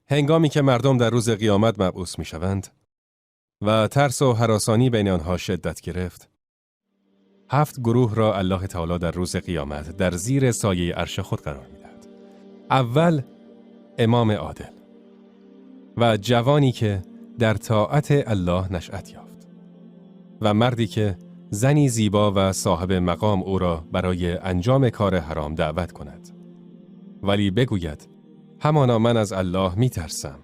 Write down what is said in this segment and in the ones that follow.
هنگامی که مردم در روز قیامت مبعوث می‌شوند و ترس و هراسانی بین آنها شدت گرفت، 7 گروه را الله تعالی در روز قیامت در زیر سایه عرش خود قرار می‌دهد. اول، امام عادل و جوانی که در طاعت الله نشأت یافت و مردی که زنی زیبا و صاحب مقام او را برای انجام کار حرام دعوت کند، ولی بگوید همانا من از الله می‌ترسم.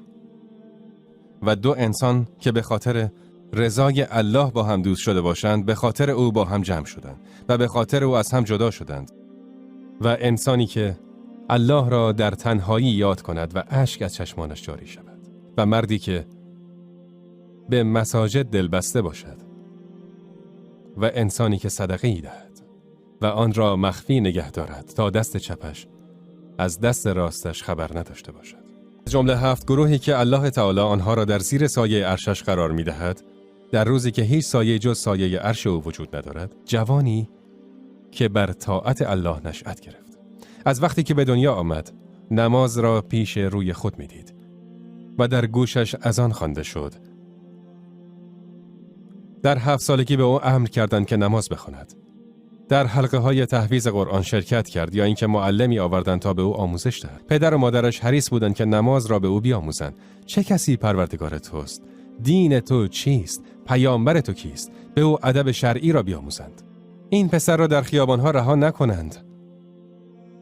و 2 انسان که به خاطر رضای الله با هم دوست شده باشند، به خاطر او با هم جمع شدند و به خاطر او از هم جدا شدند. و انسانی که الله را در تنهایی یاد کند و اشک از چشمانش جاری شود. و مردی که به مساجد دلبسته باشد. و انسانی که صدقه ای دهد و آن را مخفی نگه دارد تا دست چپش از دست راستش خبر نداشته باشد. از جمله 7 گروهی که الله تعالی آنها را در زیر سایه عرشش قرار می دهد، در روزی که هیچ سایه جز سایه عرش او وجود ندارد، جوانی که بر طاعت الله نشأت گرفت. از وقتی که به دنیا آمد، نماز را پیش روی خود می دید و در گوشش اذان خوانده شد. در 7 سالگی به او امر کردند که نماز بخواند. در حلقه های تحفیظ قرآن شرکت کرد یا اینکه معلمی آوردند تا به او آموزش دهد. پدر و مادرش حریص بودند که نماز را به او بیاموزند. چه کسی پروردگار توست؟ دین تو چیست؟ پیامبر تو کیست؟ به او ادب شرعی را بیاموزند. این پسر را در خیابانها رها نکنند.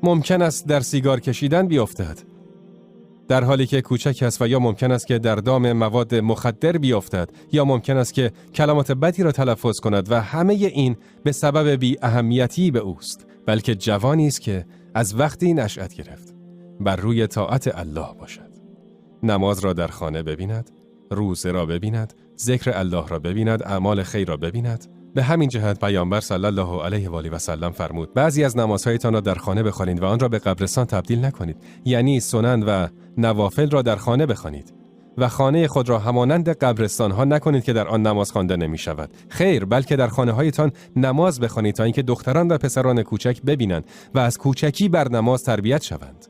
ممکن است در سیگار کشیدن بیفتد، در حالی که کوچک است، و یا ممکن است که در دام مواد مخدر بیفتد، یا ممکن است که کلمات بدی را تلفظ کند و همه این به سبب بی اهمیتی به اوست، بلکه جوانی است که از وقتی نشأت گرفت بر روی طاعت الله باشد. نماز را در خانه ببیند، روزه را ببیند، ذکر الله را ببیند، اعمال خیر را ببیند. به همین جهت پیامبر صلی الله علیه و آله و سلم فرمود بعضی از نمازهایتان را در خانه بخوانید و آن را به قبرستان تبدیل نکنید، یعنی سنن و نوافل را در خانه بخوانید و خانه خود را همانند قبرستان ها نکنید که در آن نماز خوانده نمی شود. خیر، بلکه در خانه هایتان نماز بخوانید تا اینکه دختران و پسران کوچک ببینند و از کوچکی بر نماز تربیت شوند.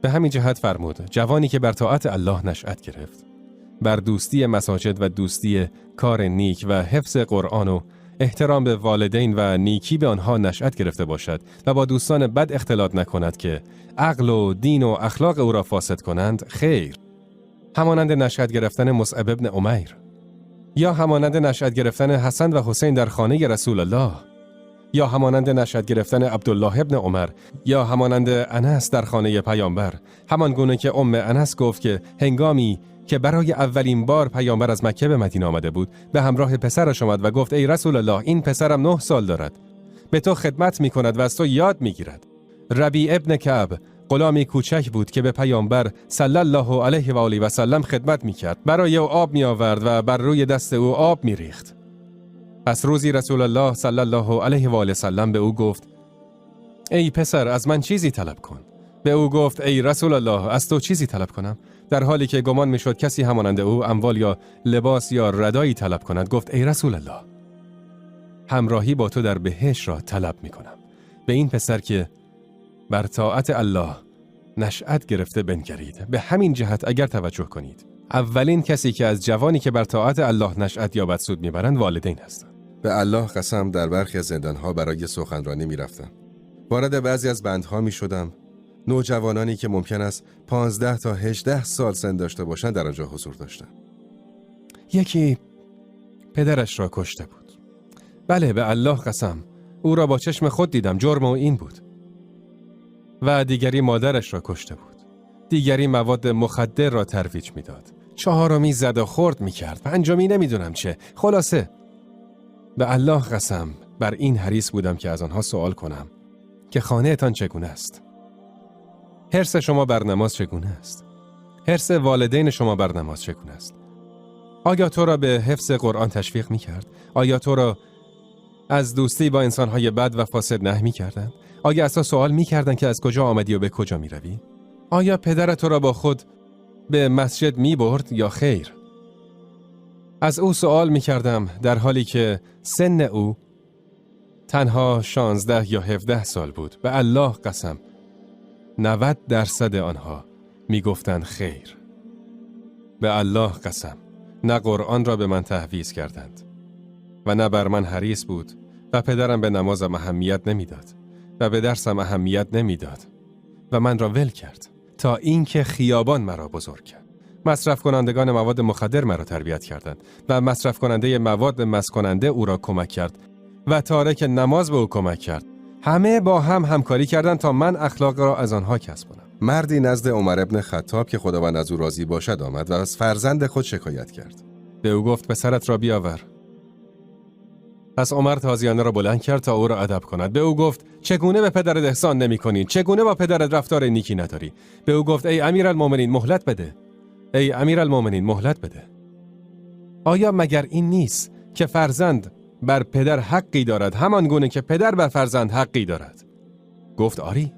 به همین جهت فرمود جوانی که بر طاعت الله نشأت گرفت، بر دوستی مساجد و دوستی کار نیک و حفظ قرآن و احترام به والدین و نیکی به آنها نشأت گرفته باشد و با دوستان بد اختلاط نکند که عقل و دین و اخلاق او را فاسد کنند، خیر، همانند نشأت گرفتن مصعب ابن عمیر، یا همانند نشأت گرفتن حسن و حسین در خانه رسول الله، یا همانند نشأت گرفتن عبدالله ابن عمر، یا همانند انس در خانه پیامبر، همان گونه که ام انس گفت که هنگامی که برای اولین بار پیامبر از مکه به مدینه آمده بود، به همراه پسرش آمد و گفت ای رسول الله، این پسرم 9 سال دارد، به تو خدمت می کند و از تو یاد می گیرد. ربیع ابن کعب غلامی کوچک بود که به پیامبر صلی الله علیه و آله و سلم خدمت می کرد، برای او آب می آورد و بر روی دست او آب می ریخت. پس روزی رسول الله صلی الله علیه و آله سلم به او گفت ای پسر، از من چیزی طلب کن. به او گفت ای رسول الله، از تو چیزی طلب کنم؟ در حالی که گمان میشد کسی همانند او اموال یا لباس یا ردایی طلب کند، گفت ای رسول الله، همراهی با تو در بهشت را طلب میکنم. به این پسر که بر طاعت الله نشأت گرفته بنگرید. به همین جهت اگر توجه کنید، اولین کسی که از جوانی که بر طاعت الله نشأت یابد سود میبرند والدین هستند. به الله قسم، در برخی از زندانها برای سخنرانی میرفتم. وارد بعضی از بندها میشدم. نوجوانانی که ممکن است 15 تا 18 سال سن داشته باشند در آنجا حضور داشتند. یکی پدرش را کشته بود. بله، به الله قسم، او را با چشم خود دیدم، جرم او این بود. و دیگری مادرش را کشته بود. دیگری مواد مخدر را ترویج میداد. چهارمی زد و خورد میکرد. پنجمی نمیدونم چه. خلاصه به الله قسم، بر این حریص بودم که از آنها سوال کنم که خانه‌تان چگونه است؟ حرص شما بر نماز چگونه است؟ حرص والدین شما بر نماز چگونه است؟ آیا تو را به حفظ قرآن تشویق می‌کرد؟ آیا تو را از دوستی با انسان‌های بد و فاسد نهی می‌کردند؟ آیا از تو سوال می‌کردند که از کجا آمدی و به کجا می‌روی؟ آیا پدر تو را با خود به مسجد می‌برد یا خیر؟ از او سوال می‌کردم در حالی که سن او تنها 16 یا 17 سال بود. به الله قسم 90% آنها میگفتند خیر. به الله قسم نه قرآن را به من تحویز کردند و نه بر من حریص بود و پدرم به نمازم اهمیت نمیداد و به درسم اهمیت نمیداد و من را ول کرد تا اینکه خیابان مرا بزرگ کرد. مصرف کنندگان مواد مخدر مرا تربیت کردند و مصرف کننده مواد مسکننده او را کمک کرد و تارک نماز به او کمک کرد. همه با هم همکاری کردند تا من اخلاق را از آنها کسب کنم. مردی نزد عمر ابن خطاب که خداوند از او راضی باشد آمد و از فرزند خود شکایت کرد. به او گفت پسرت را بیاور. پس عمر تازیانه را بلند کرد تا او را ادب کند. به او گفت چگونه به پدرت احسان نمی‌کنی؟ چگونه با پدرت رفتار نیکی نداری؟ به او گفت ای امیرالمومنین مهلت بده. ای امیرالمومنین مهلت بده. آیا مگر این نیست که فرزند بر پدر حقی دارد همان گونه که پدر بر فرزند حقی دارد؟ گفت آری.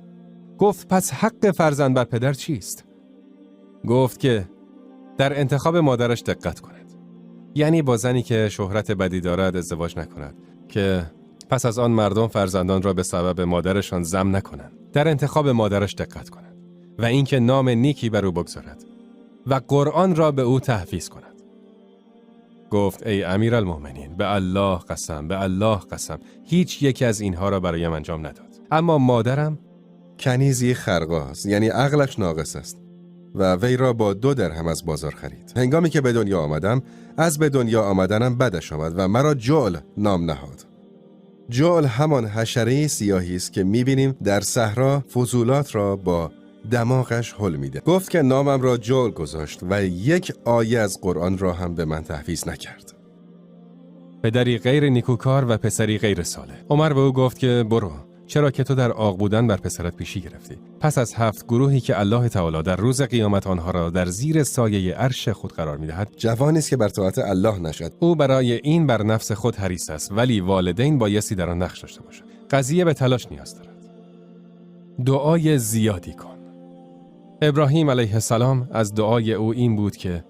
گفت پس حق فرزند بر پدر چیست؟ گفت که در انتخاب مادرش دقت کند. یعنی با زنی که شهرت بدی دارد ازدواج نکند که پس از آن مردم فرزندان را به سبب مادرشان ذم نکنند. در انتخاب مادرش دقت کند و اینکه نام نیکی بر او بگذارد و قرآن را به او تحفیز کند. گفت ای امیرالمومنین به الله قسم، به الله قسم هیچ یکی از اینها را برایم انجام نداد. اما مادرم کنیزی خرقاست، یعنی عقلش ناقص است و وی را با 2 درهم از بازار خرید. هنگامی که به دنیا آمدم، از به دنیا آمدنم بدش آمد و مرا جعل نام نهاد. جعل همان حشره سیاهی است که می‌بینیم در صحرا فضولات را با دماغش هل میده. گفت که نامم را جعل گذاشت و یک آیه از قرآن را هم به من تحفیز نکرد. پدری غیر نیکوکار و پسری غیر صالح. عمر به او گفت که برو، چرا که تو در عاق بودن بر پسرت پیشی گرفتی. پس از 7 گروهی که الله تعالی در روز قیامت آنها را در زیر سایه عرش خود قرار می‌دهد، جوانی است که بر طاعت الله نشد. او برای این بر نفس خود حریص است، ولی والدین بایستی در آن نقش داشته باشند. قضیه به تلاش نیاز دارد. دعای زیادی کن. ابراهیم علیه السلام از دعای او این بود که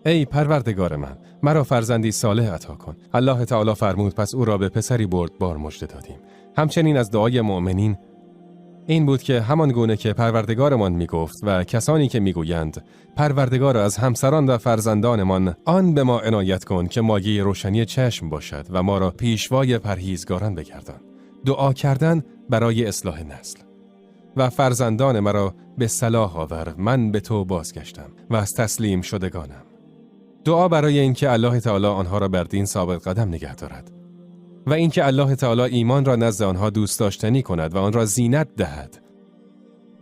ای پروردگار من، مرا فرزندی صالح عطا کن. الله تعالی فرمود پس او را به پسری بردبار مژده دادیم. همچنین از دعای مؤمنین این بود که همان گونه که پروردگارمان میگفت و کسانی که میگویند پروردگار از همسران و فرزندانمان آن به ما عنایت کن که مایه روشنی چشم باشد و ما را پیشوای پرهیزگاران بگردان. دعا کردن برای اصلاح نسل. و فرزندان مرا به صلاح آور، من به تو بازگشتم و از تسلیم شدگانم. دعا برای اینکه الله تعالی آنها را بر دین ثابت قدم نگه دارد و اینکه الله تعالی ایمان را نزد آنها دوست داشتنی کند و آن را زینت دهد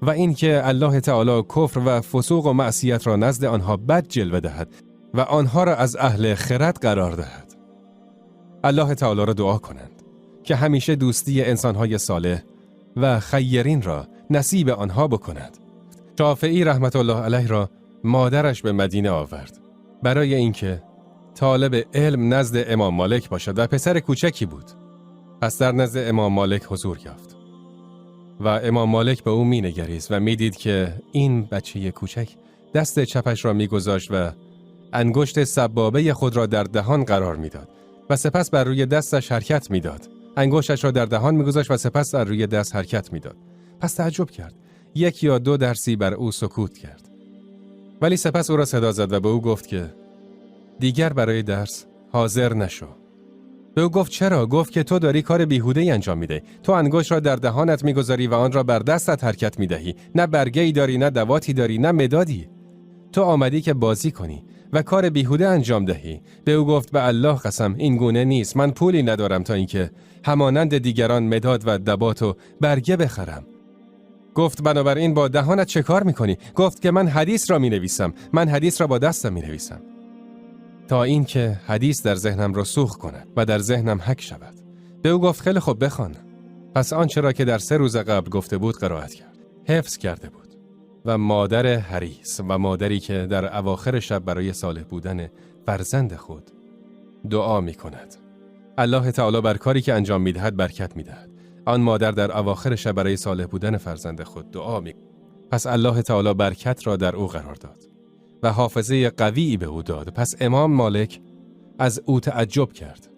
و اینکه الله تعالی کفر و فسوق و معصیت را نزد آنها بد جلوه دهد و آنها را از اهل خرد قرار دهد. الله تعالی را دعا کنند که همیشه دوستی انسانهای صالح و خیرین را نصیب آنها بکند. شافعی رحمت الله علیه را مادرش به مدینه آورد برای اینکه طالب علم نزد امام مالک باشد و پسر کوچکی بود. پس در نزد امام مالک حضور یافت و امام مالک به او می نگریست و می دید که این بچه کوچک دست چپش را می گذاشت و انگشت سبابه خود را در دهان قرار می داد و سپس بر روی دستش حرکت می داد. انگشتش را در دهان می گذاشت و سپس بر روی دست حرکت می داد. پس تعجب کرد. 1 یا 2 درسی بر او سکوت کرد. ولی سپس او را صدا زد و به او گفت که دیگر برای درس حاضر نشو. به او گفت چرا؟ گفت که تو داری کار بیهوده‌ای انجام میده. تو انگشت را در دهانت میگذاری و آن را بر دستت حرکت میدهی. نه برگه‌ای داری، نه دواتی داری، نه مدادی. تو آمدی که بازی کنی و کار بیهوده انجام دهی. به او گفت به الله قسم این گونه نیست. من پولی ندارم تا اینکه همانند دیگران مداد و دبات و برگه بخرم. گفت بنابراین با دهانت چه کار میکنی؟ گفت که من حدیث را مینویسم. من حدیث را با دستم مینویسم تا اینکه حدیث در ذهنم رسوخ کند و در ذهنم حک شود. به او گفت خیلی خوب بخوان. پس آنچه را که در 3 روز قبل گفته بود قرائت کرد. حفظ کرده بود. و مادر حریص و مادری که در اواخر شب برای صالح بودن فرزند خود دعا می کند. الله تعالی بر کاری که انجام می دهد برکت می دهد. آن مادر در اواخر شب برای صالح بودن فرزند خود دعا می. پس الله تعالی برکت را در او قرار داد و حافظه قویی به او داد. پس امام مالک از او تعجب کرد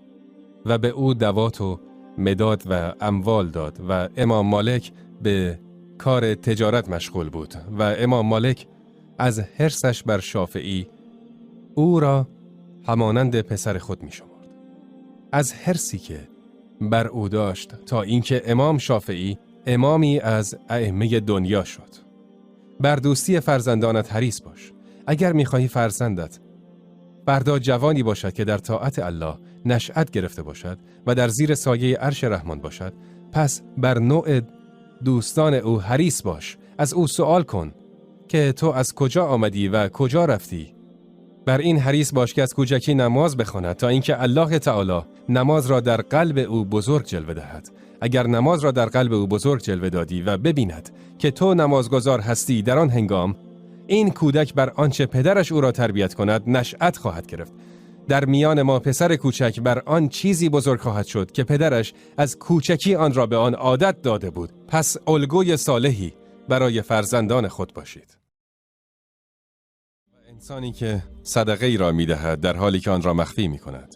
و به او دوات و مداد و اموال داد و امام مالک به کار تجارت مشغول بود و امام مالک از حرصش بر شافعی او را همانند پسر خود می شمرد. از حرصی که بر او داشت تا اینکه امام شافعی امامی از ائمه دنیا شد. بر دوستی فرزندانت حریص باش. اگر می‌خواهی فرزندت فردا جوانی باشد که در طاعت الله نشأت گرفته باشد و در زیر سایه عرش رحمان باشد، پس بر نوع دوستان او حریص باش. از او سوال کن که تو از کجا آمدی و کجا رفتی. بر این حریص باش که از کوچکی نماز بخواند تا اینکه الله تعالی نماز را در قلب او بزرگ جلوه دهد. اگر نماز را در قلب او بزرگ جلوه دادی و ببیند که تو نمازگزار هستی، در آن هنگام این کودک بر آنچه پدرش او را تربیت کند نشأت خواهد گرفت. در میان ما پسر کوچک بر آن چیزی بزرگ خواهد شد که پدرش از کوچکی آن را به آن عادت داده بود. پس الگوی صالحی برای فرزندان خود باشید. انسانی که صدقه ای را می دهد در حالی که آن را مخفی می کند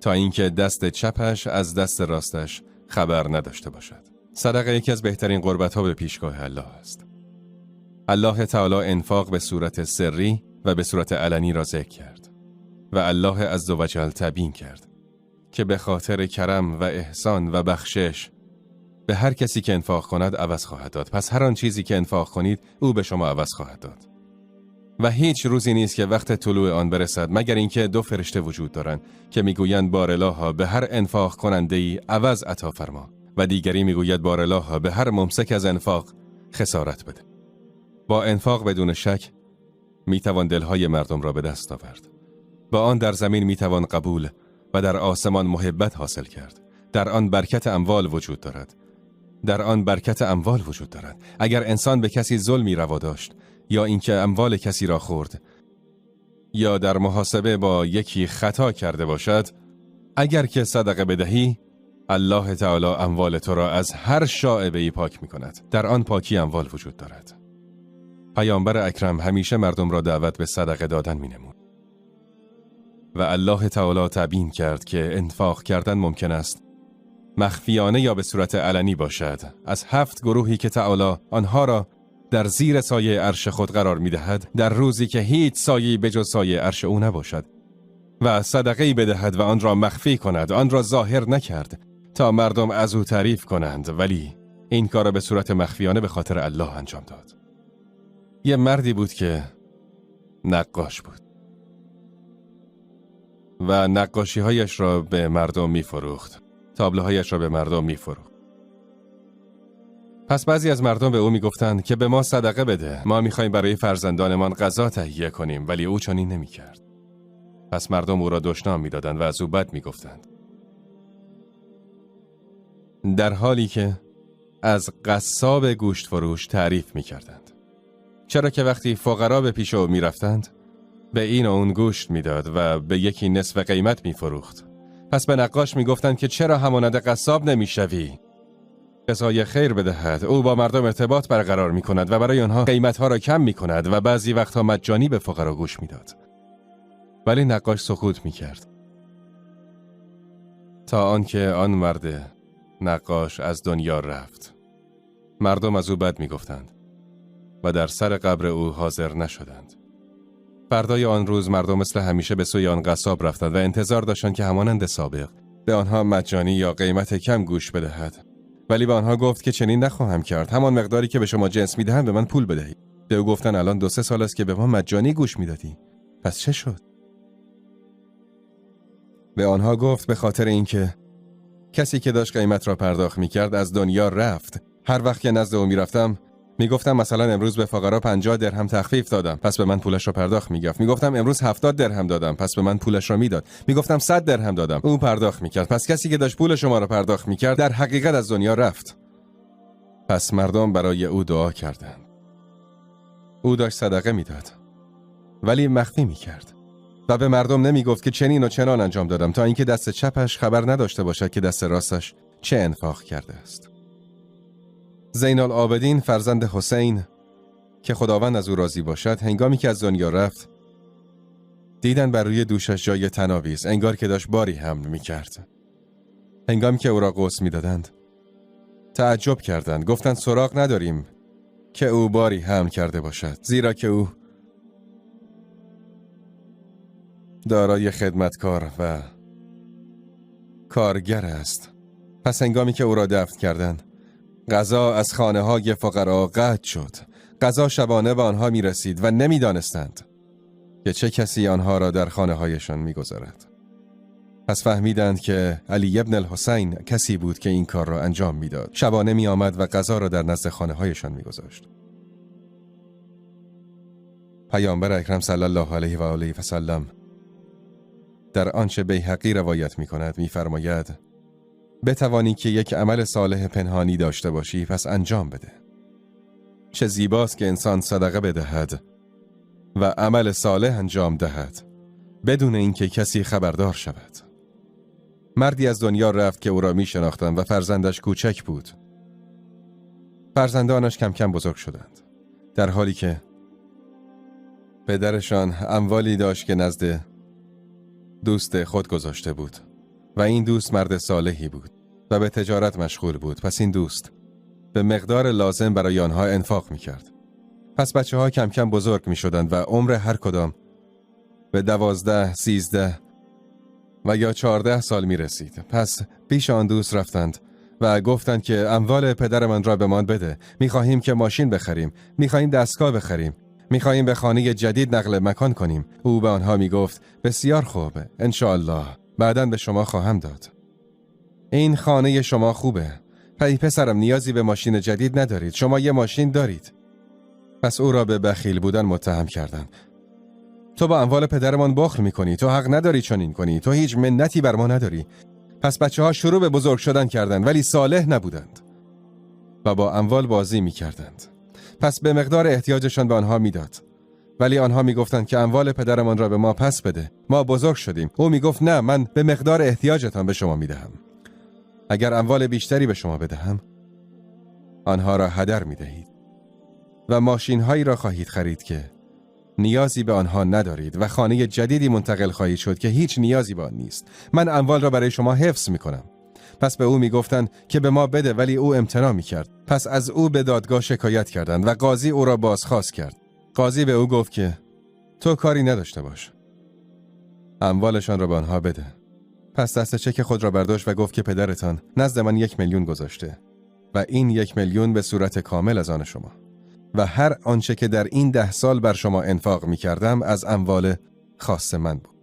تا اینکه دست چپش از دست راستش خبر نداشته باشد. صدقه یکی از بهترین قربت‌ها به پیشگاه الله است. الله تعالی انفاق به صورت سری و به صورت علنی را ذکر کرد و الله عزوجل تبیین کرد که به خاطر کرم و احسان و بخشش به هر کسی که انفاق کند عوض خواهد داد. پس هر آن چیزی که انفاق کنید او به شما عوض خواهد داد. و هیچ روزی نیست که وقت طلوع آن برسد مگر اینکه دو فرشته وجود دارند که میگویند بارالله به هر انفاق کننده‌ای عوض عطا فرما، و دیگری میگوید بارالله به هر ممسک از انفاق خسارت بده. با انفاق بدون شک میتوان دلهای مردم را به دست آورد. با آن در زمین میتوان قبول و در آسمان محبت حاصل کرد. در آن برکت اموال وجود دارد. در آن برکت اموال وجود دارد. اگر انسان به کسی ظلمی روا داشت یا اینکه اموال کسی را خورد یا در محاسبه با یکی خطا کرده باشد، اگر که صدقه بدهی الله تعالی اموال تو را از هر شائبه‌ای پاک می کند. در آن پاکی اموال وجود دارد. پیامبر اکرم همیشه مردم را دعوت به صدقه دادن می نمود و الله تعالی تبیین کرد که انفاق کردن ممکن است مخفیانه یا به صورت علنی باشد. از 7 گروهی که تعالی آنها را در زیر سایه عرش خود قرار می دهد، در روزی که هیچ سایه‌ای به جز سایه عرش او نباشد، و صدقه‌ای بدهد و آن را مخفی کند، آن را ظاهر نکرد تا مردم از او تعریف کنند، ولی این کار را به صورت مخفیانه به خاطر الله انجام داد. یه مردی بود که نقاش بود و نقاشی‌هایش را به مردم می فروخت، تابلوهایش را به مردم می فروخت. پس بعضی از مردم به او میگفتند که به ما صدقه بده، ما میخوایم برای فرزندانمان غذا تهیه کنیم، ولی او چنین نمیکرد. پس مردم او را دشنام میدادند و از او بد میگفتند، در حالی که از قصاب گوشت فروش تعریف میکردند. چرا که وقتی فقرا به پیش او میرفتند به این و اون گوشت میداد و به یکی نصف قیمت میفروخت. پس به نقاش میگفتند که چرا همانند قصاب نمیشوی؟ جزای خیر بدهد. او با مردم ارتباط برقرار می کند و برای آنها قیمتها را کم می کند و بعضی وقتها مجانی به فقرا گوش می داد. ولی نقاش سکوت می کرد تا آنکه آن مرد نقاش از دنیا رفت. مردم از او بد می گفتند و در سر قبر او حاضر نشدند. فردای آن روز مردم مثل همیشه به سوی آن قصاب رفتند و انتظار داشتند که همانند سابق به آنها مجانی یا قیمت کم گوش بدهد. ولی به آنها گفت که چنین نخواهم کرد، همان مقداری که به شما جنس میدهم به من پول بدهید. به او گفتن الان 2-3 سال است که به ما مجانی گوش میدادی، پس چه شد؟ به آنها گفت به خاطر اینکه کسی که داشت قیمت را پرداخت میکرد از دنیا رفت. هر وقت که نزد او میرفتم میگفتم مثلا امروز به فقرا 50 درهم تخفیف دادم، پس به من پولش را پرداخت میگفت. میگفتم امروز 70 درهم دادم، پس به من پولش را میداد. میگفتم 100 درهم دادم، او پرداخت میکرد. پس کسی که داشت پول شما را پرداخت میکرد در حقیقت از دنیا رفت. پس مردم برای او دعا کردند. او داشت صدقه میداد ولی مخفی میکرد و به مردم نمیگفت که چنین و چنان انجام دادم، تا اینکه دست چپش خبر نداشته باشد که دست راستش چه انفاق کرده است. زین العابدین فرزند حسین که خداوند از او راضی باشد، هنگامی که از دنیا رفت دیدن بر روی دوشش جای تناویز، انگار که داشت باری حمل میکرد. هنگامی که او را غسل می‌دادند تعجب کردند، گفتند سراغ نداریم که او باری حمل کرده باشد، زیرا که او دارای خدمتکار و کارگر است. پس هنگامی که او را دفن کردند، غذا از خانه های فقرا قطع شد. غذا شبانه به آنها می رسید و نمی دانستند که چه کسی آنها را در خانه هایشان می گذارد. پس فهمیدند که علی ابن الحسین کسی بود که این کار را انجام می داد. شبانه می آمد و غذا را در نزد خانه هایشان می گذاشت. پیامبر اکرم صلی الله علیه و آله و سلم در آنچه بیهقی روایت می کند می فرماید بتوانی که یک عمل صالح پنهانی داشته باشی پس انجام بده. چه زیباست که انسان صدقه بدهد و عمل صالح انجام دهد بدون اینکه کسی خبردار شود. مردی از دنیا رفت که او را می شناختم و فرزندش کوچک بود. فرزندانش کم کم بزرگ شدند، در حالی که پدرشان اموالی داشت که نزد دوست خود گذاشته بود و این دوست مرد صالحی بود و به تجارت مشغول بود. پس این دوست به مقدار لازم برای آنها انفاق می کرد. پس بچه ها کم کم بزرگ می شدند و عمر هر کدام به 12، 13 و یا 14 سال می رسید. پس پیش آن دوست رفتند و گفتند که اموال پدر من را به من بده. می خواهیم که ماشین بخریم، می خواهیم دستگاه بخریم، می خواهیم به خانه جدید نقل مکان کنیم. او به آنها می گفت بسیار خوب، انشاءالله بعداً به شما خواهم داد. این خانه شما خوبه. پی پسرم نیازی به ماشین جدید ندارید، شما یه ماشین دارید. پس او را به بخیل بودن متهم کردند. تو با اموال پدرمان بخل میکنی، تو حق نداری چنین کنی، تو هیچ منتی بر ما نداری. پس بچه ها شروع به بزرگ شدن کردند ولی صالح نبودند و با اموال بازی میکردند. پس به مقدار احتیاجشان به آنها میداد، ولی آنها میگفتند که اموال پدرمان را به ما پس بده، ما بزرگ شدیم. او میگفت نه، من به مقدار احتیاجتان به شما میدهم. اگر اموال بیشتری به شما بدهم آنها را هدر میدهید و ماشینهایی را خواهید خرید که نیازی به آنها ندارید و خانه جدیدی منتقل خواهید شد که هیچ نیازی به آن نیست. من اموال را برای شما حفظ میکنم. پس به او میگفتند که به ما بده، ولی او امتناع میکرد. پس از او به دادگاه شکایت کردند و قاضی او را بازخواست کرد. قاضی به او گفت که تو کاری نداشته باش، اموالشان را به آنها بده. پس دست چک خود را برداشت و گفت که پدرتان نزد من 1 میلیون گذاشته و این 1 میلیون به صورت کامل از آن شما و هر آنچه که در این 10 سال بر شما انفاق می کردم از اموال خاص من بود.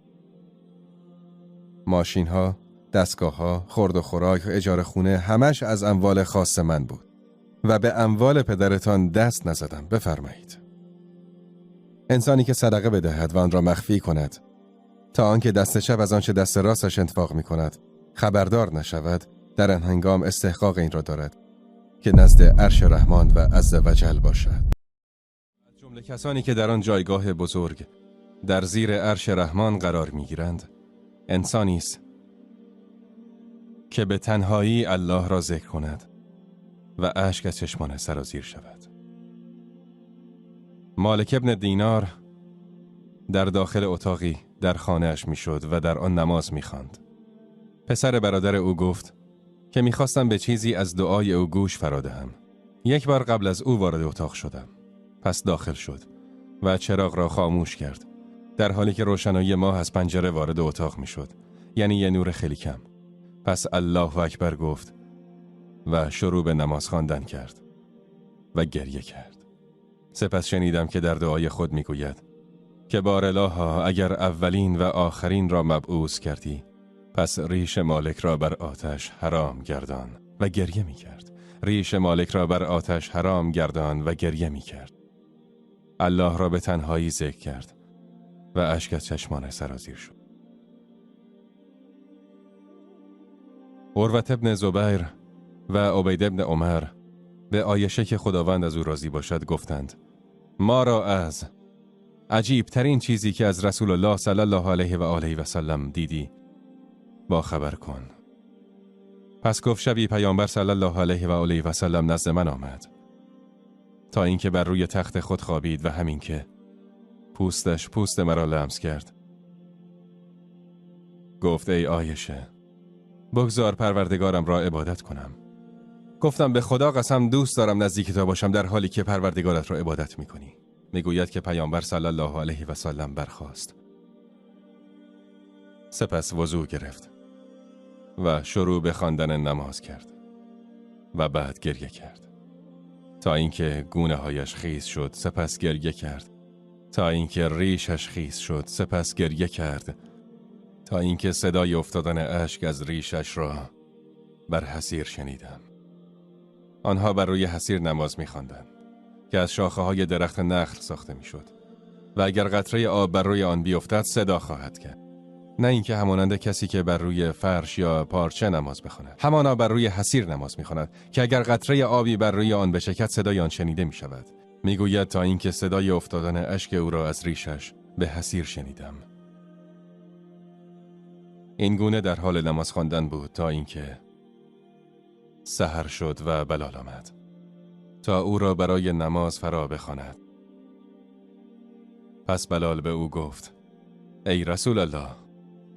ماشین ها، دستگاه ها، خورد و خوراک، اجاره خونه، همش از اموال خاص من بود و به اموال پدرتان دست نزدم. بفرمایید. انسانی که صدقه بدهد و آن را مخفی کند تا آنکه دست چپ از آنچه دست راستش انفاق می کند خبردار نشود، در آن هنگام استحقاق این را دارد که نزد عرش رحمان و عز وجل باشد. از جمله کسانی که در آن جایگاه بزرگ در زیر عرش رحمان قرار می گیرند، انسانی است که به تنهایی الله را ذکر کند و اشک از چشمان سرازیر شود. مالک ابن دینار در داخل اتاقی در خانه‌اش میشد و در آن نماز میخواند. پسر برادر او گفت که میخواستم به چیزی از دعای او گوش فرادهم. یک بار قبل از او وارد اتاق شدم. پس داخل شد و چراغ را خاموش کرد، در حالی که روشنایی ماه از پنجره وارد اتاق میشد، یعنی یه نور خیلی کم. پس الله اکبر گفت و شروع به نماز خواندن کرد و گریه کرد. سپس شنیدم که در دعای خود میگوید که بارالها اگر اولین و آخرین را مبعوث کردی، پس ریش مالک را بر آتش حرام گردان. و گریه می کرد. ریش مالک را بر آتش حرام گردان و گریه می کرد. الله را به تنهایی ذکر کرد و اشک از چشمان سرازیر شد. عروة ابن زبیر و عبید ابن عمر به عایشه که خداوند از او راضی باشد گفتند ما را از عجیب ترین چیزی که از رسول الله صلی الله علیه و آله و سلم دیدی با خبر کن. پس گفت شبی پیامبر صلی الله علیه و آله و سلم نزد من آمد تا اینکه بر روی تخت خود خوابید و همین که پوستش پوست مرا لمس کرد گفت ای عایشه، بگذار پروردگارم را عبادت کنم. گفتم به خدا قسم دوست دارم نزدیک تو باشم در حالی که پروردگارت را عبادت میکنی. میگوید که پیامبر صلی الله علیه و سلم برخاست، سپس وضو گرفت و شروع به خواندن نماز کرد و بعد گریه کرد تا اینکه گونه هایش خیس شد. سپس گریه کرد تا اینکه ریشش خیس شد. سپس گریه کرد تا اینکه صدای افتادن اشک از ریشش را بر حصیر شنیدم. آنها بر روی حصیر نماز می‌خواندند که از شاخه های درخت نخل ساخته می‌شد و اگر قطره آب بر روی آن بیفتد صدا خواهد کرد، نه اینکه همانند کسی که بر روی فرش یا پارچه نماز بخواند. همانا بر روی حصیر نماز می‌خواند که اگر قطره آبی بر روی آن بچکد صدای آن شنیده می‌شود. میگوید تا اینکه صدای افتادن اشک او را از ریشش به حصیر شنیدم. این گونه در حال نماز خواندن بود تا اینکه سحر شد و بلال آمد تا او را برای نماز فرا بخواند. پس بلال به او گفت ای رسول الله،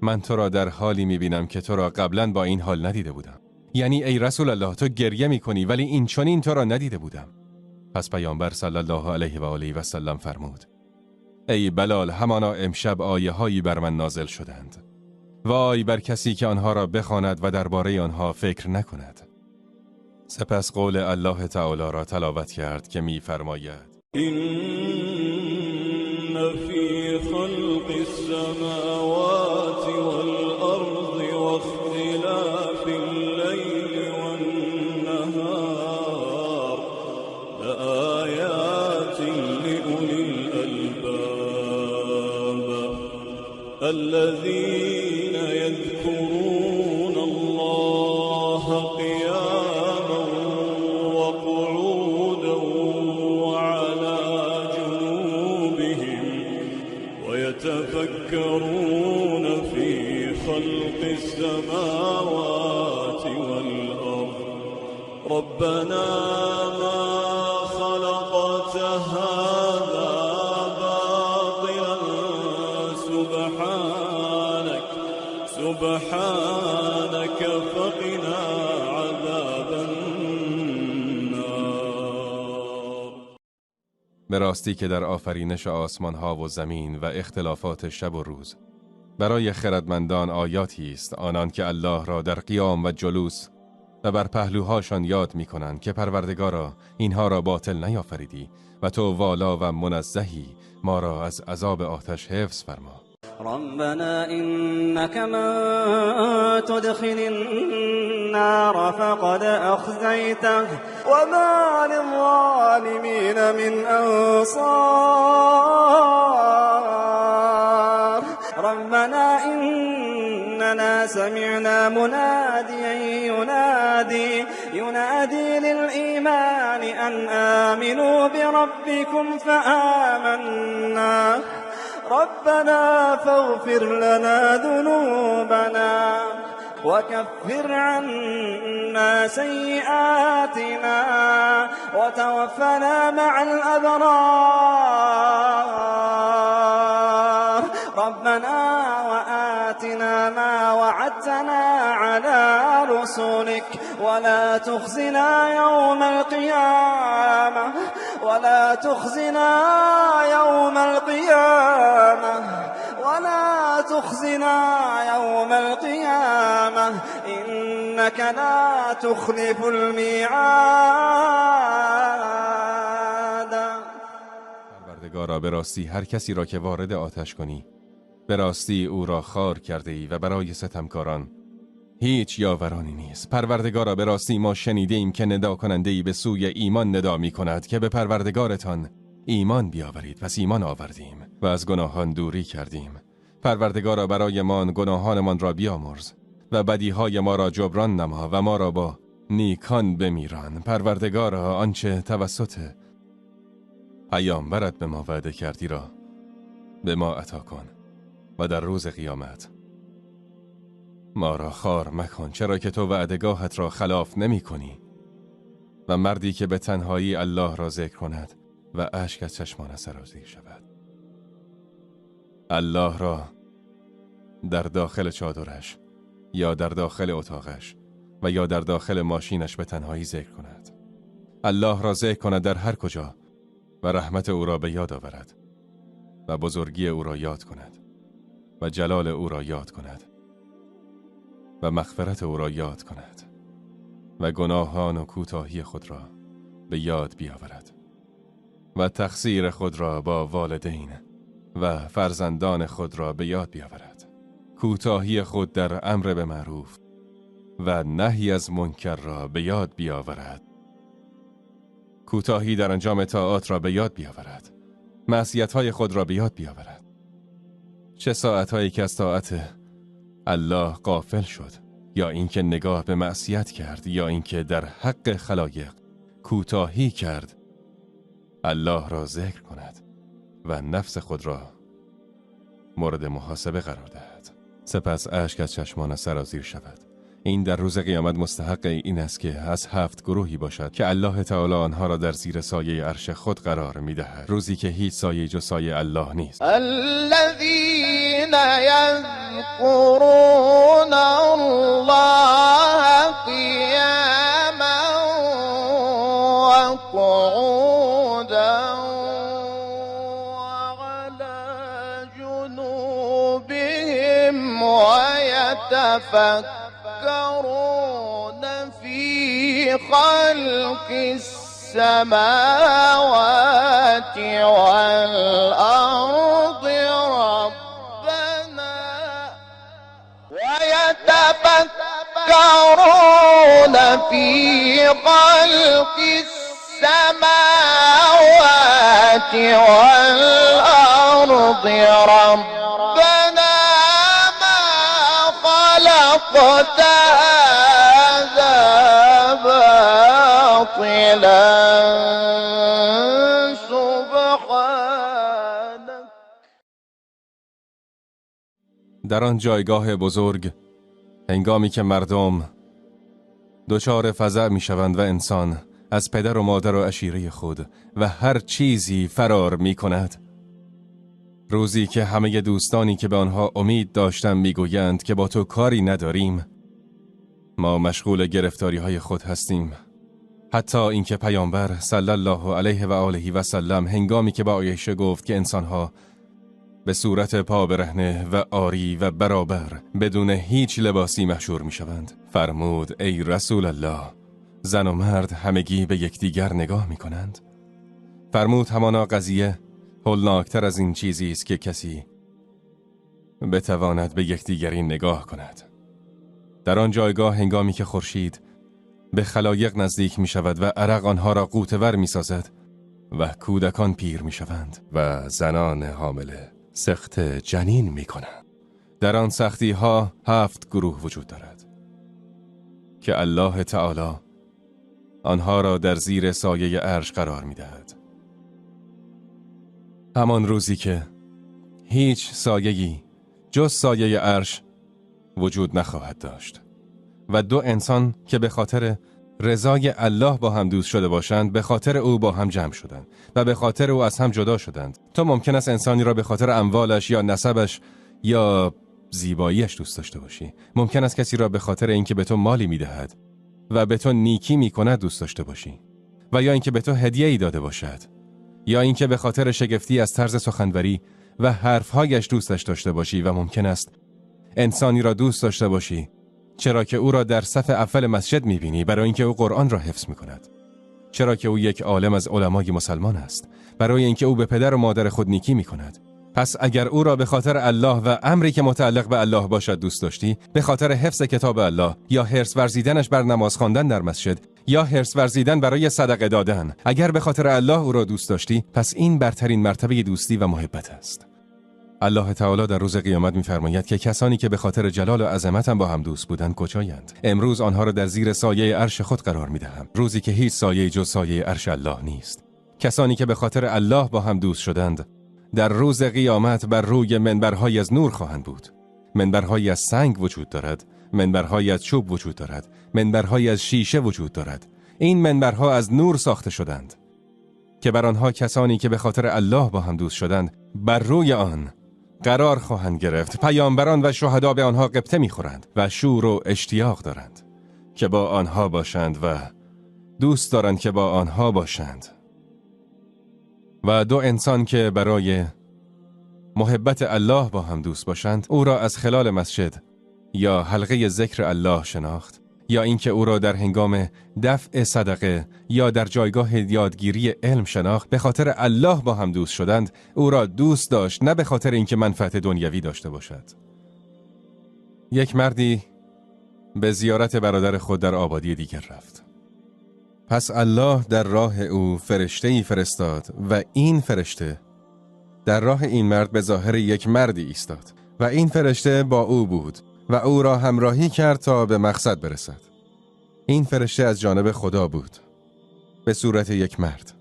من تو را در حالی میبینم که تو را قبلا با این حال ندیده بودم. یعنی ای رسول الله، تو گریه میکنی ولی این چنین تو را ندیده بودم. پس پیامبر صلی الله علیه و آله و سلم فرمود ای بلال، همانا امشب آیه هایی بر من نازل شدند. وای بر کسی که آنها را بخواند و درباره آنها فکر نکند. سپس قول الله تعالی را تلاوت کرد که می‌فرماید إن في خلق السماوات والأرض واختلاف الليل والنهار لآيات لأولي الألباب الذين يذكرون الله قياما وقعودا وعلى جنوبهم ويتفكرون في خلق السماوات والأرض ربنا ما خلقت هذا باطلا سبحانك فقنا عذاب النار. به راستی که در آفرینش آسمان ها و زمین و اختلافات شب و روز برای خردمندان آیاتی است، آنان که الله را در قیام و جلوس و بر پهلوهاشان یاد می کنند که پروردگارا اینها را باطل نیافریدی و تو والا و منزهی، ما را از عذاب آتش حفظ فرما. ربنا إنك من تدخل النار فقد أخزيته وما للظالمين من أنصار. ربنا إننا سمعنا مناديا ينادي للإيمان أن آمنوا بربكم فآمنا. ربنا فاغفر لنا ذنوبنا وكفر عنا سيئاتنا وتوفنا مع الأبرار. ربنا وآتنا ما وعدتنا على رسلك ولا تخزنا يوم القيامة ولا تخزنا يوم القيامة ولا تخزنا يوم القيامة إنك لا تخلف الميعاد. پروردگارا به راستی هر کسی را که وارد آتش کنی به راستی او را خوار کرده ای و برای ستمکاران هیچ یاورانی نیست. پروردگارا به راستی ما شنیده ایم که ندا کننده ای به سوی ایمان ندا می کند که به پروردگارتان ایمان بیاورید. پس ایمان آوردیم و از گناهان دوری کردیم. پروردگارا برای ما گناهانمان را بیامرز و بدیهای ما را جبران نما و ما را با نیکان بمیران. پروردگارا آنچه توسط پیامبرت به ما وعده کردی را به ما عطا کن و در روز قیامت ما را خوار مکن، چرا که تو وعدگاهت را خلاف نمی کنی. و مردی که به تنهایی الله را ذکر کند و اشک از چشمان سرازیر شود، الله را در داخل چادرش یا در داخل اتاقش و یا در داخل ماشینش به تنهایی ذکر کند. الله را ذکر کند در هر کجا و رحمت او را به یاد آورد و بزرگی او را یاد کند و جلال او را یاد کند و مغفرت او را یاد کند و گناهان و کوتاهی خود را به یاد بیاورد و تقصیر خود را با والدین و فرزندان خود را به یاد بیاورد. کوتاهی خود در امر به معروف و نهی از منکر را به یاد بیاورد. کوتاهی در انجام طاعات را به یاد بیاورد. معصیت‌های خود را به یاد بیاورد. چه ساعت‌هایی که از طاعت الله غافل شد، یا اینکه نگاه به معصیت کرد، یا اینکه در حق خلایق کوتاهی کرد، الله را ذکر کند و نفس خود را مورد محاسبه قرار دهد. سپس اشک از چشمان سرازیر شود. این در روز قیامت مستحق این است که از 7 گروهی باشد که الله تعالی آنها را در زیر سایه عرش خود قرار می دهد، روزی که هیچ سایه جز سایه الله نیست. الذین یذکرون الله قیاما وقعودا وعلى جنوبهم ويتفکرون في خلق السماوات والأرض ربنا ويتفكرون في خلق السماوات والأرض ربنا ما خلقت هذا باطلا سبحانك. در آن جایگاه بزرگ، هنگامی که مردم دچار فزع می شوند و انسان از پدر و مادر و عشیره خود و هر چیزی فرار می کند، روزی که همه دوستانی که به آنها امید داشتم می گویند که با تو کاری نداریم، ما مشغول گرفتاری های خود هستیم. حتی اینکه پیامبر صلی الله علیه و آله و سلم هنگامی که با عایشه گفت که انسانها به صورت پا برهنه و عاری و برابر بدون هیچ لباسی محشور می شوند، فرمود ای رسول الله، زن و مرد همگی به یکدیگر نگاه می کنند؟ فرمود همانا قضیه هولناکتر از این چیزی است که کسی بتواند به یکدیگری نگاه کند. در آن جایگاه هنگامی که خورشید به خلایق نزدیک می شود و عرق آنها را غوطه‌ور می سازد و کودکان پیر می شوند و زنان حامله سخت جنین می کنند. در آن سختی ها 7 گروه وجود دارد که الله تعالی آنها را در زیر سایه عرش قرار می دهد. همان روزی که هیچ سایه‌ای جز سایه عرش وجود نخواهد داشت و 2 انسان که به خاطر رضای الله با هم دوست شده باشند، به خاطر او با هم جمع شدند و به خاطر او از هم جدا شدند. تو ممکن است انسانی را به خاطر اموالش یا نسبش یا زیباییش دوست داشته باشی. ممکن است کسی را به خاطر اینکه به تو مالی میدهد و به تو نیکی میکند دوست داشته باشی، و یا اینکه به تو هدیه‌ای داده باشد، یا اینکه به خاطر شگفتی از طرز سخنوری و حرفهایش دوستش داشته باشی. و ممکن است انسانی را دوست داشته باشی چرا که او را در صف اول مسجد می‌بینی، برای اینکه او قرآن را حفظ می‌کند، چرا که او یک عالم از علمای مسلمان است، برای اینکه او به پدر و مادر خود نیکی می‌کند. پس اگر او را به خاطر الله و امری که متعلق به الله باشد دوست داشتی، به خاطر حفظ کتاب الله یا حرص ورزیدنش بر نماز خواندن در مسجد یا حرص ورزیدن برای صدقه دادن، اگر به خاطر الله او را دوست داشتی، پس این برترین مرتبه دوستی و محبت است. الله تعالی در روز قیامت می‌فرماید که کسانی که به خاطر جلال و عظمتم با هم دوست بودند کجایند؟ امروز آنها را در زیر سایه عرش خود قرار می‌دهم، روزی که هیچ سایه جز سایه عرش الله نیست. کسانی که به خاطر الله با هم دوست شدند در روز قیامت بر روی منبرهای از نور خواهند بود. منبرهایی از سنگ وجود دارد، منبرهایی از چوب وجود دارد، منبرهایی از شیشه وجود دارد. این منبرها از نور ساخته شدند که بر آنها کسانی که به خاطر الله با هم دوست شدند بر روی آن قرار خواهند گرفت. پیامبران و شهدا به آنها غبطه می‌خورند و شور و اشتیاق دارند که با آنها باشند و دوست دارند که با آنها باشند. و دو انسان که برای محبت الله با هم دوست باشند، او را از خلال مسجد یا حلقه ذکر الله شناخت، یا اینکه او را در هنگام دفع صدقه یا در جایگاه یادگیری علم شناخت، به خاطر الله با هم دوست شدند، او را دوست داشت، نه به خاطر اینکه منفعت دنیوی داشته باشد. یک مردی به زیارت برادر خود در آبادی دیگر رفت. پس الله در راه او فرشته‌ای فرستاد و این فرشته در راه این مرد به ظاهر یک مردی ایستاد و این فرشته با او بود و او را همراهی کرد تا به مقصد برسد. این فرشته از جانب خدا بود به صورت یک مرد.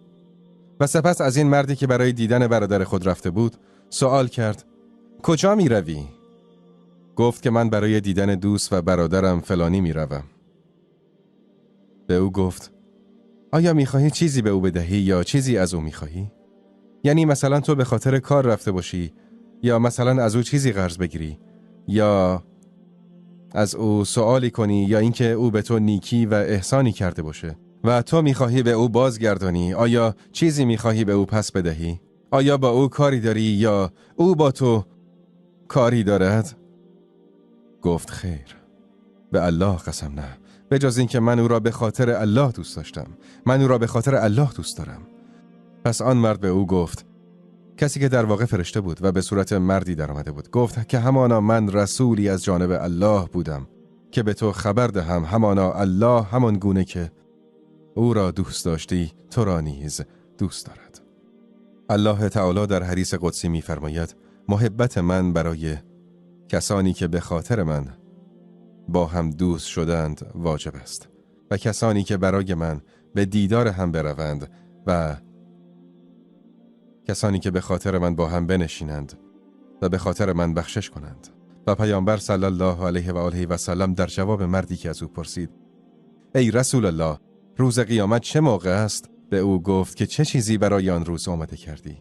و سپس از این مردی که برای دیدن برادر خود رفته بود سوال کرد: کجا می روی؟ گفت که من برای دیدن دوست و برادرم فلانی می روم. به او گفت: آیا می خواهی چیزی به او بدهی یا چیزی از او می خواهی؟ یعنی مثلا تو به خاطر کار رفته باشی، یا مثلا از او چیزی قرض بگیری، یا از او سوالی کنی، یا اینکه او به تو نیکی و احسانی کرده باشه و تو میخواهی به او بازگردانی. آیا چیزی میخواهی به او پس بدهی؟ آیا با او کاری داری یا او با تو کاری دارد؟ گفت خیر، به الله قسم نه، به جز اینکه من او را به خاطر الله دوست داشتم، من او را به خاطر الله دوست دارم. پس آن مرد به او گفت، کسی که در واقع فرشته بود و به صورت مردی در آمده بود، گفت که همانا من رسولی از جانب الله بودم که به تو خبر دهم، همانا الله همان گونه که او را دوست داشتی تو را نیز دوست دارد. الله تعالی در حدیث قدسی می‌فرماید: محبت من برای کسانی که به خاطر من با هم دوست شدند واجب است و کسانی که برای من به دیدار هم بروند و کسانی که به خاطر من با هم بنشینند و به خاطر من بخشش کنند. و پیامبر صلی الله علیه و آله و سلم در جواب مردی که از او پرسید: ای رسول الله، روز قیامت چه موقع است؟ به او گفت که چه چیزی برای آن روز آماده کردی؟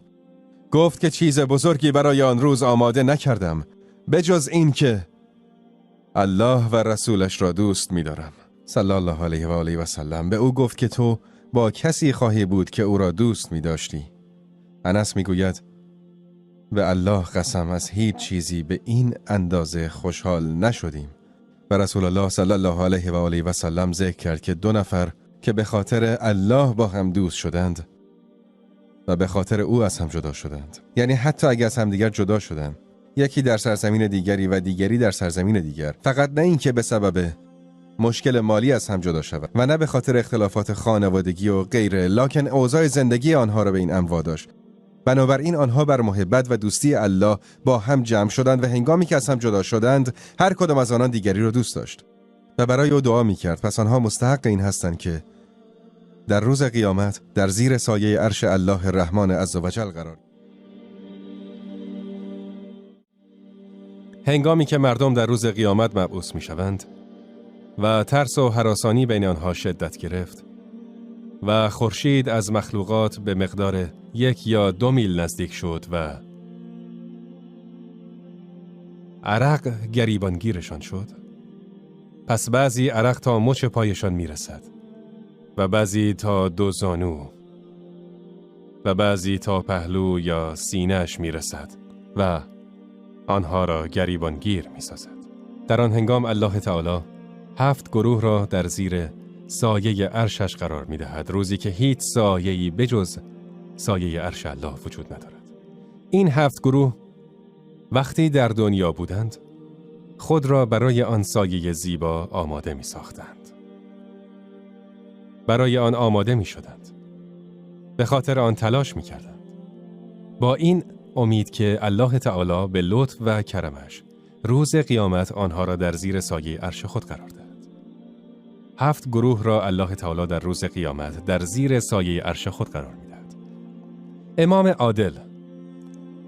گفت که چیز بزرگی برای آن روز آماده نکردم، به جز این که الله و رسولش را دوست می‌دارم. صلی الله علیه و آله و سلم به او گفت که تو با کسی خواهی بود که او را دوست می‌داشتی. انس میگوید: به الله قسم از هیچ چیزی به این اندازه خوشحال نشدیم. و رسول الله صلی الله علیه و آله و سلم ذکر کرد که دو نفر که به خاطر الله با هم دوست شدند و به خاطر او از هم جدا شدند، یعنی حتی اگر از همدیگر جدا شدند، یکی در سرزمین دیگری و دیگری در سرزمین دیگر، فقط نه اینکه به سبب مشکل مالی از هم جدا شود و نه به خاطر اختلافات خانوادگی و غیره، لکن اوضاع زندگی آنها را به این امر واداشت. بنابراین آنها بر محبت و دوستی الله با هم جمع شدند و هنگامی که از هم جدا شدند هر کدام از آنان دیگری را دوست داشت و برای او دعا می‌کرد. پس آنها مستحق این هستند که در روز قیامت در زیر سایه عرش الله الرحمن عزوجل قرار. هنگامی که مردم در روز قیامت مبعوث می‌شوند و ترس و هراسانی بین آنها شدت گرفت و خورشید از مخلوقات به مقدار 1 یا 2 میل نزدیک شد و عرق گریبانگیرشان شد، پس بعضی عرق تا مچ پایشان میرسد و بعضی تا 2 زانو و بعضی تا پهلو یا سینه‌اش میرسد و آنها را گریبانگیر میسازد. در آن هنگام الله تعالی 7 گروه را در زیر سایه عرشش قرار میدهد، روزی که هیچ سایه‌ای بجز سایه عرش الله وجود ندارد. این 7 گروه وقتی در دنیا بودند خود را برای آن سایه زیبا آماده می ساختند. برای آن آماده می شدند. به خاطر آن تلاش می کردند. با این امید که الله تعالی به لطف و کرمش روز قیامت آنها را در زیر سایه عرش خود قرار دهد. 7 گروه را الله تعالی در روز قیامت در زیر سایه عرش خود قرار می دهد. امام عادل،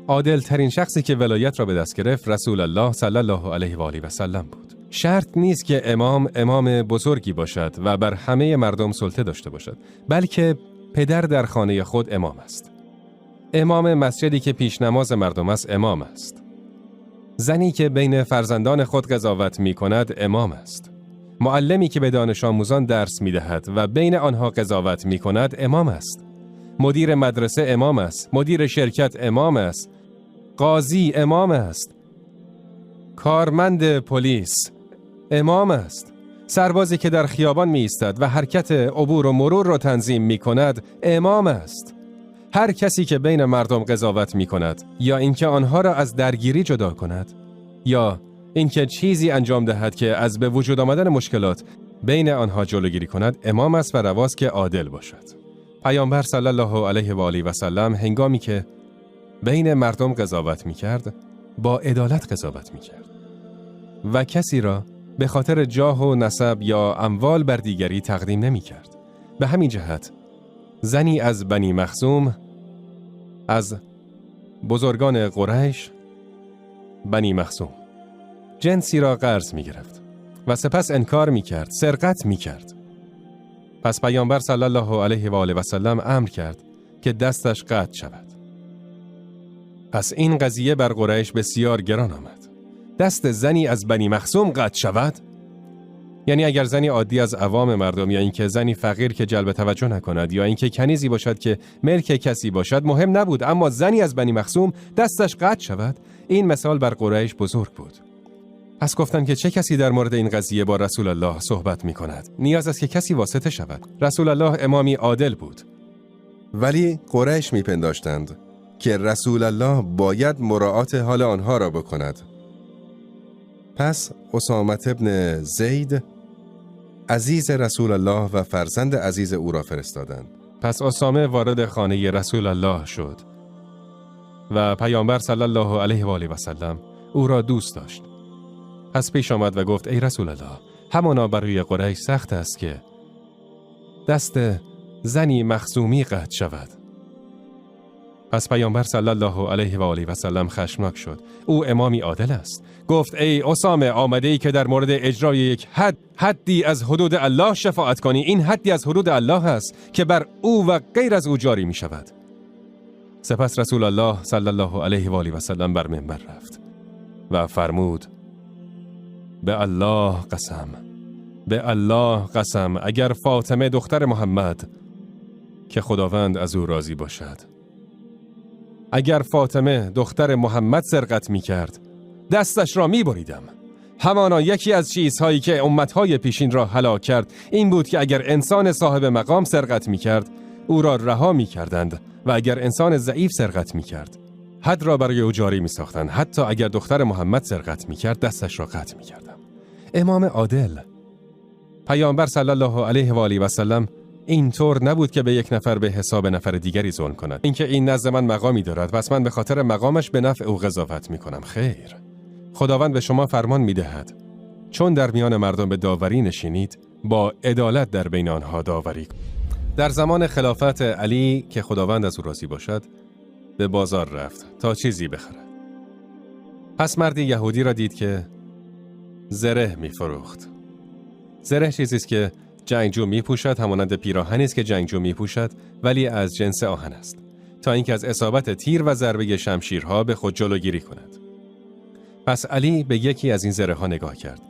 عادل ترین شخصی که ولایت را به دست گرفت رسول الله صلی الله علیه و آله و سلم بود. شرط نیست که امام بزرگی باشد و بر همه مردم سلطه داشته باشد، بلکه پدر در خانه خود امام است. امام مسجدی که پیش نماز مردم است امام است. زنی که بین فرزندان خود قضاوت می کند امام است. معلمی که به دانش آموزان درس می دهد و بین آنها قضاوت می کند امام است. مدیر مدرسه امام است. مدیر شرکت امام است. قاضی امام است. کارمند پلیس امام است. سربازی که در خیابان می ایستد و حرکت عبور و مرور را تنظیم می کند امام است. هر کسی که بین مردم قضاوت می کند یا اینکه آنها را از درگیری جدا کند یا اینکه چیزی انجام دهد که از به وجود آمدن مشکلات بین آنها جلوگیری کند امام است و رواست که عادل باشد. پیامبر صلی الله علیه و آله و سلم هنگامی که بین مردم قضاوت می کرد با عدالت قضاوت می کرد و کسی را به خاطر جاه و نسب یا اموال بر دیگری تقدیم نمی کرد. به همین جهت زنی از بنی مخزوم، از بزرگان قریش، بنی مخزوم، جنسی را قرض می گرفت و سپس انکار می کرد، سرقت می کرد. پس پیامبر صلی الله علیه و آله و سلم امر کرد که دستش قطع شود. پس این قضیه بر قریش بسیار گران آمد. دست زنی از بنی مخزوم قطع شود؟ یعنی اگر زنی عادی از عوام مردم یا اینکه زنی فقیر که جلب توجه نکند یا اینکه کنیزی باشد که ملک کسی باشد مهم نبود، اما زنی از بنی مخزوم دستش قطع شود، این مثال بر قریش بزرگ بود. پس گفتند که چه کسی در مورد این قضیه با رسول الله صحبت می کند؟ نیاز است که کسی واسطه شود. رسول الله امامی عادل بود. ولی قریش می پنداشتند که رسول الله باید مراعات حال آنها را بکند. پس اسامه ابن زید عزیز رسول الله و فرزند عزیز او را فرستادند. پس اسامه وارد خانه رسول الله شد و پیامبر صلی الله علیه و آله و سلم او را دوست داشت. پس پیش آمد و گفت ای رسول الله، همانا برای قریش سخت است که دست زنی مخزومی قطع شود. پس پیامبر صلی الله علیه و آله و سلم خشمناک شد. او امامی عادل است. گفت ای اسامه، آمده ای که در مورد اجرای یک حدی از حدود الله شفاعت کنی. این حدی از حدود الله است که بر او و غیر از او جاری می شود. سپس رسول الله صلی الله علیه و آله و سلم بر منبر رفت و فرمود به الله قسم، به الله قسم، اگر فاطمه دختر محمد که خداوند از او راضی باشد، اگر فاطمه دختر محمد سرقت می کرد دستش را می بریدم. همانا یکی از چیزهایی که امتهای پیشین را هلاک کرد این بود که اگر انسان صاحب مقام سرقت می کرد او را رها می کردند و اگر انسان ضعیف سرقت می کرد حد را برای او جاری می ساختند. حتی اگر دختر محمد سرقت می کرد دستش را قطع می کردم. امام عادل پیامبر صلی الله علیه و آله و سلم اینطور نبود که به یک نفر به حساب نفر دیگری ظلم کند. اینکه این نزد من مقامی دارد پس من به خاطر مقامش به نفع او قضاوت می کنم. خیر، خداوند به شما فرمان می دهد چون در میان مردم به داوری نشینید با عدالت در بین آنها داوری. در زمان خلافت علی که خداوند از او راضی باشد به بازار رفت تا چیزی بخرد. پس مردی یهودی را دید که زره می فروخت. زره چیزی است که جنگجو می پوشد، همانند پیراهنی است که جنگجو می پوشد ولی از جنس آهن است، تا اینکه از اصابت تیر و ضربه شمشیرها به خود جلوگیری کند. پس علی به یکی از این زره ها نگاه کرد،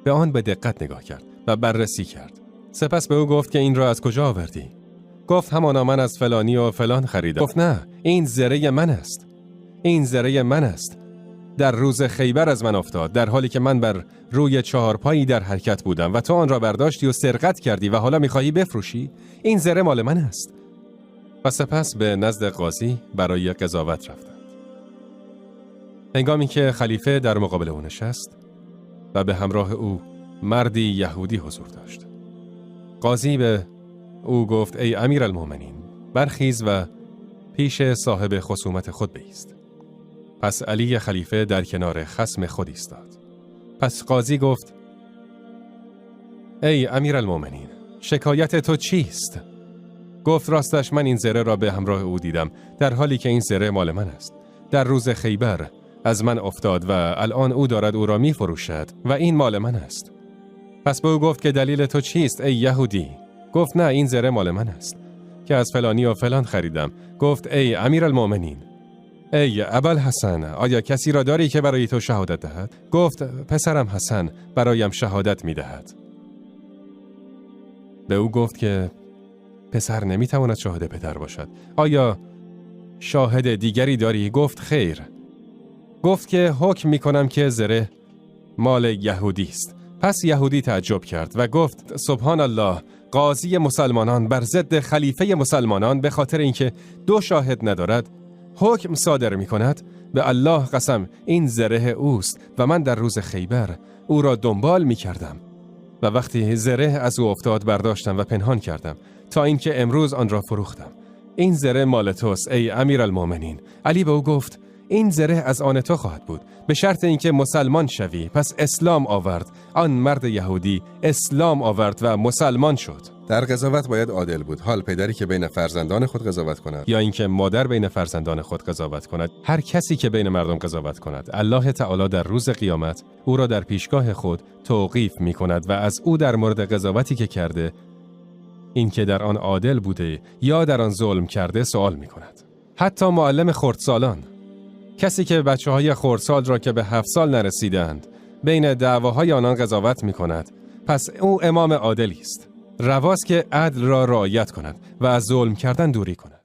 به آن به دقت نگاه کرد و بررسی کرد. سپس به او گفت که این را از کجا آوردی؟ گفت همانا من از فلانی و فلان خریدم. گفت نه، این زره من است، این زره من است. در روز خیبر از من افتاد، در حالی که من بر روی چهارپایی در حرکت بودم و تو آن را برداشتی و سرقت کردی و حالا می‌خواهی بفروشی؟ این زره مال من است. و سپس به نزد قاضی برای قضاوت رفتند. هنگامی که خلیفه در مقابل او نشست و به همراه او مردی یهودی حضور داشت، قاضی به او گفت ای امیرالمومنین، برخیز و پیش صاحب خصومت خود بایست. پس علی خلیفه در کنار خصم خود ایستاد. پس قاضی گفت ای امیرالمومنین، شکایت تو چیست؟ گفت راستش من این زره را به همراه او دیدم، در حالی که این زره مال من است. در روز خیبر از من افتاد و الان او دارد او را می فروشد و این مال من است. پس به او گفت که دلیل تو چیست ای یهودی؟ گفت نه، این زره مال من است که از فلانی و فلان خریدم. گفت ای امیرالمومنین، ای ابوالحسن، آیا کسی را داری که برای تو شهادت دهد؟ گفت پسرم حسن برایم شهادت می دهد. به او گفت که پسر نمیتواند شاهد پدر باشد. آیا شاهد دیگری داری؟ گفت خیر. گفت که حکم می کنم که زره مال یهودی است. پس یهودی تعجب کرد و گفت سبحان الله، قاضی مسلمانان بر ضد خلیفه مسلمانان به خاطر اینکه دو شاهد ندارد حکم صادر می کند. به الله قسم این زره اوست و من در روز خیبر او را دنبال می کردم و وقتی زره از او افتاد برداشتم و پنهان کردم تا اینکه امروز آن را فروختم. این زره مال توست ای امیرالمومنین. علی به او گفت این زره از آن تو خواهد بود به شرط اینکه مسلمان شوی. پس اسلام آورد. آن مرد یهودی اسلام آورد و مسلمان شد. در قضاوت باید عادل بود. حال پدری که بین فرزندان خود قضاوت کند یا اینکه مادر بین فرزندان خود قضاوت کند، هر کسی که بین مردم قضاوت کند، الله تعالی در روز قیامت او را در پیشگاه خود توقیف می کند و از او در مورد قضاوتی که کرده، اینکه در آن عادل بوده یا در آن ظلم کرده، سوال می کند. حتی معلم خردسالان، کسی که بچه های خردسال را که به 7 سال نرسیدند بین دعواهای آنان قضاوت می کند، پس او امام عادلی است. رواست که عدل را رعایت کند و از ظلم کردن دوری کند.